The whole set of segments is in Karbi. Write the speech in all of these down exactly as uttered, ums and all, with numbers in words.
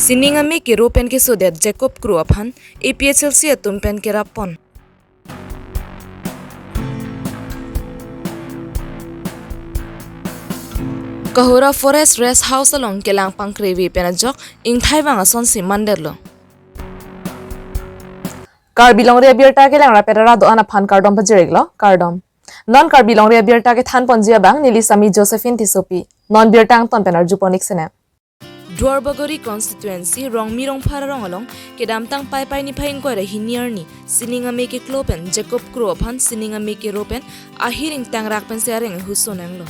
Sining ame kero pen kesodet Jacob Kro aphan A P H L C atum pen kerap pon. Kohora Forest Rest House along kelang pangkreve pen ajok ingthai vang asonsi mandetlo. Karbi Longri Abirta kelang rapet ra do-an aphan kardom pajir-iklo, kardom. Non Karbi Longri Abirta kethan ponji abang neli Sami Josephine Tissopi. Non birta angton pen arju pon-ik sene. Duarbagori constituency Rongmi Rongphar arong along kedamtang Paipai niphai ingkoi ra hini arni sining ame keklo pen Jacob Kro aphan sining ame kero pen ahir ingtangrak pensi areng huson nanglo.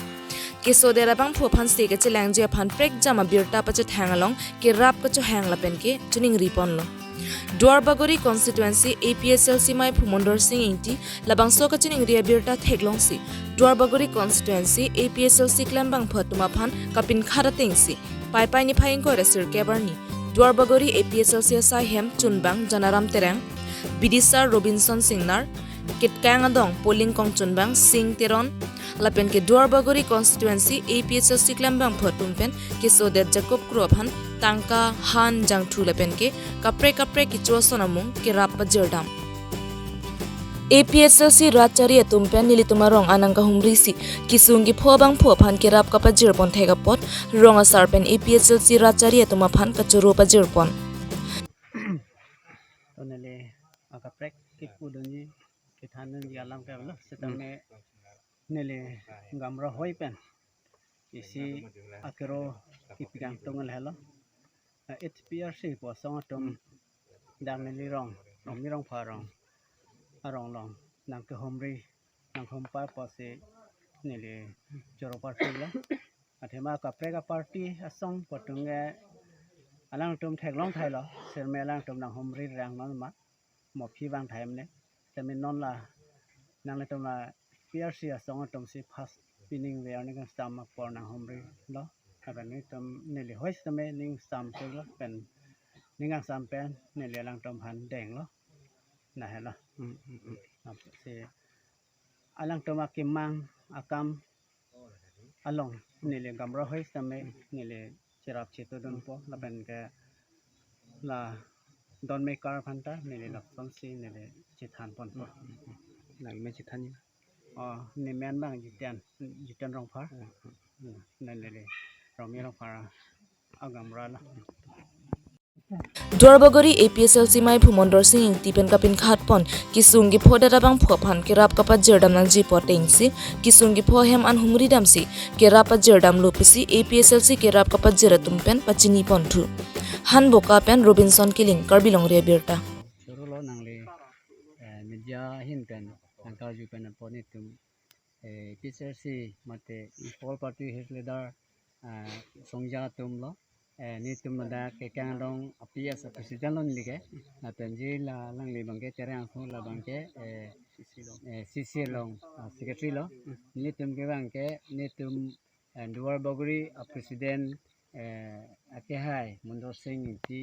Kesodet abangphu aphan si kachelangji aphan prekjam abirta pachethang along kerap kachohang lapen ke chiningri ponlo. Duarbagori constituency A P H L C maiphu Mondor Sing Ingti labangso kachiningri abirta theklongsi Duarbagori constituency A P H L C klembangphu atum aphan kapinkhat atengsi Paipai niphai ingkoi ra sirkep arni Duarbagori A P H L C asai hem chunbang Janaram Terang, bidisar Robinson Singnar, Kitkang adong polling kongchunbang Sing Teron, lapen ke Duarbagori constituency A P H L C klembangphu atum pen kesodet Jacob Kro aphan tangka, han, jangthu lapen ke kaprek kaprek kecho ason amung kerap pajirdam. A P H L C rat chari atum pen nelitum arong anang kahumrisi kesung kepho abangphu aphan kerap kapajir ponthek apot rong asar pen A P H L C rat chari atum aphan kachoro pajir pon. To neli akaprek kipudunji, kethandunji alam ke lo, setame neli Gamrahoi pen isi akero kipikangtung lahelo. H P R C pu asong atum dak neli rong, Rongmi Rongphar arong, arong along nangkehumri, nanghumpa pusi neli choro party lo. Athema kaprek aparty asong pu atum ke alangtum theklong thailo, sirme alangtum nanghumri rang non ma, mo aphi vang thai mene. Tame non la nanglitum la P R C asong atumsi first pining ver ning kangsam apor nanghumrilo. Lapen nelitum neli hoi sitame ning samthulo pen ning kangsam pen neli alangtum aphan denglo. Lahelo. Hmm, hmm, hmm. Apotsi alangtum akemang akam along neli Gamrahoi sitame neli cherap chetodunpo lapen ke la don mekar aphanta neli lapuson si neli chethan ponpo. Nangmen chethan ni? Oh, nemen abang Jiten, Jiten Rongphar. Hmm, neli Rongmi Rongphar agamra lo. Duarbagori A P H L C maiphu Mondor Sing Ingti pen kapinkhat pon kesung kepho det abangphu aphan kerap kapajirdam nangji pu atengsi kesung kepho ahem an humridamsi kerap pajirdamlo pusi A P H L C kerap kapajir atum pen pachini ponthu. Han Boka pen Robinson Killing, Karbi Longri Abirta. Choro lo nangli, eh, media ahin pen nangkarju pen apot nelitum, eh, A P H L C mate all party head leader, eh, songja atum lo, eh, nelitum ladak Kekang adong P S president lo neli ke, lapen ji la alangli abangke Terang Asong la abangke, eh, eh, C C along, ah, secretary lo, nelitum ke abangke nelitum, eh, Duarbagori, ah, president, eh, akehai Mondor Sing Ingti,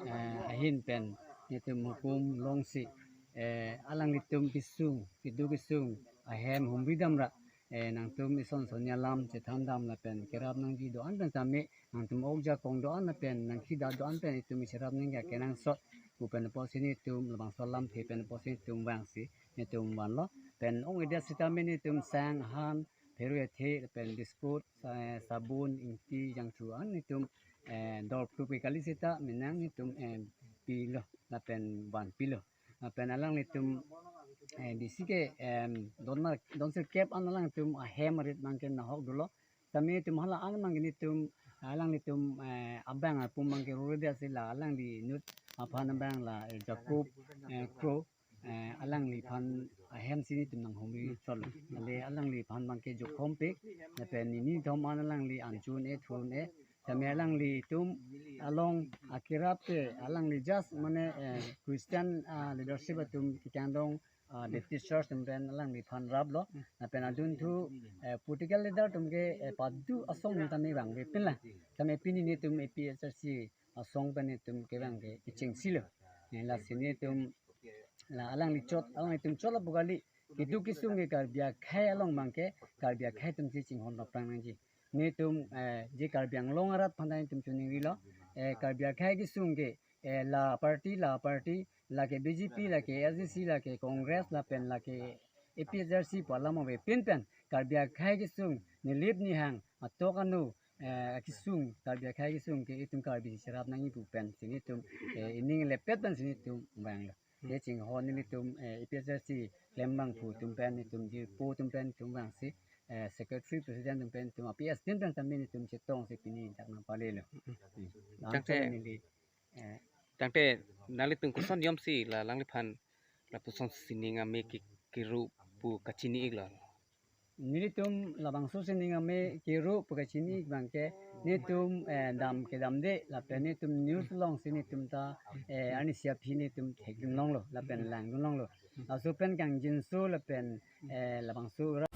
eh, ahin pen nelitum hukum longsi, eh, alanglitum kesung, keduk kesung ahem humridamra, eh, nangtum ison sonni alam chethandam lapen kerap nangji do-an pen sami nangtum ok jakong do-an lapen nangkida do-an pen itum icherap nangji akenangsot pu pen apotsi nelitum labangso alamthe pen apotsi nelitum vangsi nelitum vanlo. Pen ong-edet sitame nelitum sang, han, pheru ethe pen biscuit, sa-, sabun, ingti, jangthu an nelitum, eh, dor prup ke kali seta menang nelitum, eh, pilo lapen vanpilo. Lapen alanglitum, eh, bisi ke, em, don mar, don sirkep an alanglitum ahem arit abangke nahok dolo. Tame nelitum hala an abangke nelitum, alanglitum, eh, abang apum abangke rure dia sila alangli inut aphan abang la, eh, Jacob, eh, Kro, eh, alangliphan ahem si nelitum nanghumri chotlo. Ale alangliphan abangke jokhom pik, lapen nini thom an alangli anchun e thun e, tame alanglitum along akerap ke alangli just mane, eh, Christian, ah, leadership atum Kekang adong, ah, Baptist Church atum pen alangliphan raplo. Lapen adunthu, eh, political leader atum ke, eh, padu asong tame vangve pinla. Tame pini nelitum A P H L C asong pen nelitum kevang ke kechengsi lo. Eh, lasi nelitum la alangli chot, alanglitum chot lapu kali. Keduk kesung ke Karbi akhei along abangke, Karbi akhei atumsi chinghon laprang nangji. Netum, eh, je Karbi Anglong arat aphan ta netum choningrilo. Eh, Karbi akhei kesung ke, eh, la party, la party, lake B J P, lake S D C, lake Congress, lapen lake A P H L C pu alam avepin pen Karbi akhei kesung, nelip nihang, atok anu, eh, kesung, Karbi akhei kesung ke itum Karbi cherap nangji pu pensi netum, eh, ining lepet pensi netum vanglo. Hmm. Ke chinghon nelitum, eh, A P H L C klembangphu atum pen, netum jirpo atum pen netum vangsi, eh, secretary president atum pen netum A P S team pen tame netum chetongsi pini dak nangpalelo. Hmm. Tangte, Lamchong neli, eh, tangte nanglitum koson yom si la alangliphan lapuson sining ame ke, kero pu kachini-iklo. Nelitum labangso sining ame kero pu kachini-ik abang ke netum, eh, dam kedamde lapen netum news alongsi netum ta, eh, arnisi aphi netum thekdunlonglo lapen langdunlonglo. Laso pen kangjinso lapen, eh, labangso ra-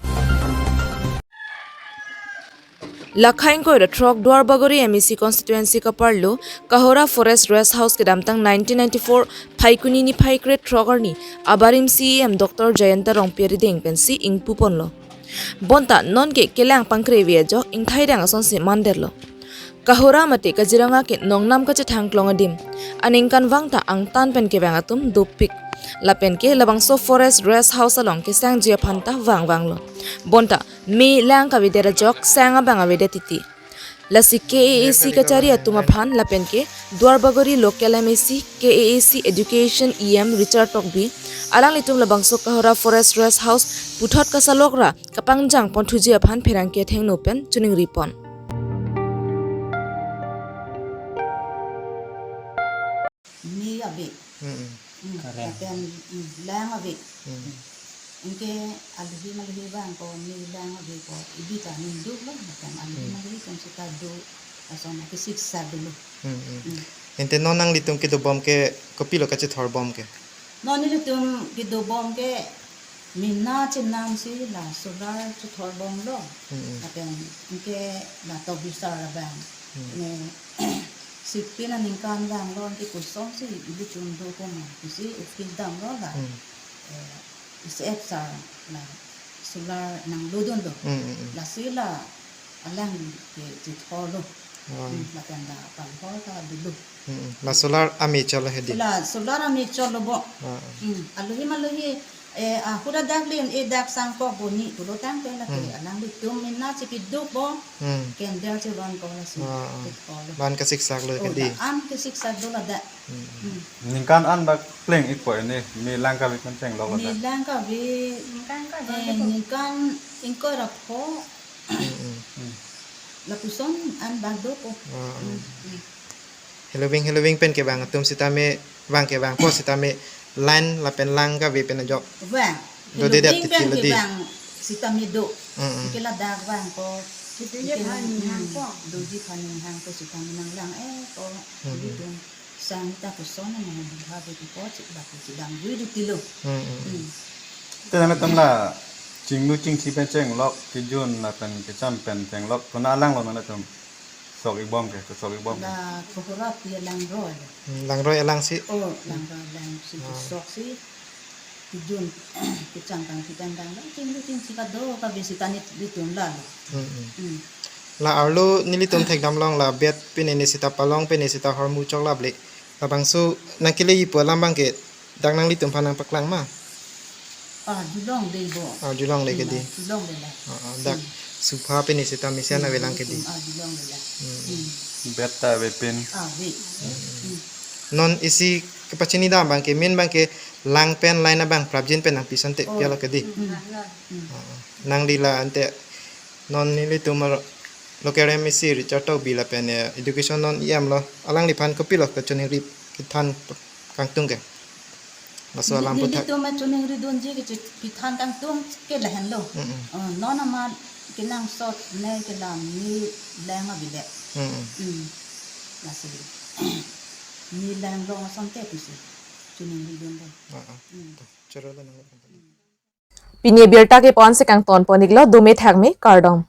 Lakha ingkoi ra throk Duarbagori M A C constituency kaparlo Kahora Forest Rest House kedamtang nineteen ninety-four Phaikuni niphai krethrok arni abarim C E M Doctor Jayanta Rongpi arideng pensi ingpuponlo. Bonta nonke kelang pangkre ave ajok ingthaidang asonsi mandetlo. Kahora mate Kaziranga ke nongnam kachethang klong adim. Aningkanvang ta angtan pen kevang atum dopik. Lapen ke labangso Forest Rest House along kesangji aphan ta vangvanglo. Bonta me lang kavedet ajok sang abang avedet titi. Lasi K A A C kachari atum aphan lapen ke Duarbagori local M A C, K A A C education E M Richard Tokbi, alanglitum labangso Kahora Forest Rest House puthot kasalok ra kapangjang ponthuji aphan pherangke athengno pen choningripon. Me ave. Mm-mm. Mm, Karen. Lapen, mm, lang ave. Mm. Anke aluhi maluhi abang ko me lang ave ko ibi ta ningduklo, lapen aluhi, mm, maluhi atum seta do, lason akesik sa dolo. Mm-mm. Mm. Ante non nanglitum kedobom ke kopilo kachithorbom ke? Non nelitum kedobom ke mena chenam si la solar chithorbomlo. Mm-mm. Lapen anke la Tokbi sir abang. Mm. Ne sipin aningkan vanglo anke kosonsi ili chun do koma pusi office damlo la. Mm. Eh, S F sir la solar nanglodunlo. Mm, mm, mm. Lasi la alang ke chithorlo. Ah. Hmm, lapen la panghor ta dolo. Hmm, hmm. La solar ame cholo hedi. La solar ame cholo bo. Ah, ah. Hmm, aluhi maluhi, eh, ahura dak lin, eh, dak sangkok boni pulo tangte lake, hmm, alanglitum mena chipiduk bo. Hmm. Candle chivan ko lasi. Ah, ah. Chithorlo. Ban kasiksak lo. Oh, kedi. La an kasiksak dolo dak. Hmm. Hmm. Ningkan an bak pleng-ikpo ini, me lang kave pen chenglok lo dak. Me lang kave, ningkan ka, eh, ningkan ingkoi ra pho. Mm, mm. Hmm. Lapuson an bak dopo. Ah, ah. Hmm, hmm. Heloving, heloving pen kevang atum sitame, vang kevangpo sitame line lapen lang kave pen ajok. Vang. Dodedet. Heloving pen titi lo di. Kevang sitame do. Mm, mm. Ke ladak vangpo. Doji, ke aphan, hmm, ninghangpo. Doji aphan ninghangpo sitame nanglang-etpo. Hmm, hmm. Ilitum sang ta koson nang bidha bidi po chik bak chidam jui di tilo. Hmm, hmm, hmm. Hmm. Te nanglitum la chinglu chingsi pen chenglok, kejun lapen kecham pen chenglok, kona alang lo nanglitum sok-ikbom ke, sok-ikbom ke? La Kohora pi alangroi. Hmm, langroi alang si? Oh, langroi alang si, ah, sok si. Kejun, kecham kangthidang dang, chinglu chingsi kado kave sita nelitum lalo. Hmm, hmm. Hmm. La arlo nelitum thekdamlong la bet pine ne sita palong pine sita hormu chok la ble. Labangso nangkeleji pu alam abang ke dak nanglitum aphan nangpaklang ma? Ah, arjulongle bo. Ah, arjulongle kedi. Hmm, arjulongle la. Ah, ah, dak, hmm, sofa pine sita mesen, hmm, avelang kedi. Hmm, arjulongle la. Hmm. Hmm. Bet ta avepin. Ah, ave. Hmm. Hmm. Non isi kepachinidam abang ke, main abang ke lang pen line abang prapjin pen nangpi asonte, oh, pi alo kedi. Hmm. Hmm. Ah, ah. Nangli la ante non nelitum local M A C Richard Tokbi lapen, eh, education non E M lo. Alangliphan kopilo kachoningri kethan kangtung ke? Laso alam puthak. Nelitum kachoningridunji kachethan kangtung ke lahenlo. Mm-mm. Oh, non amat kenangsot ne kelang me lang ave le. Mm-mm. Mm. Lasi me lang long asonte pusi choningridunlo. Ah, ah. Mm. To, chorolo nang. Pini abirta ke ponsi kangtonpon-iklo, dome thakme, kardom.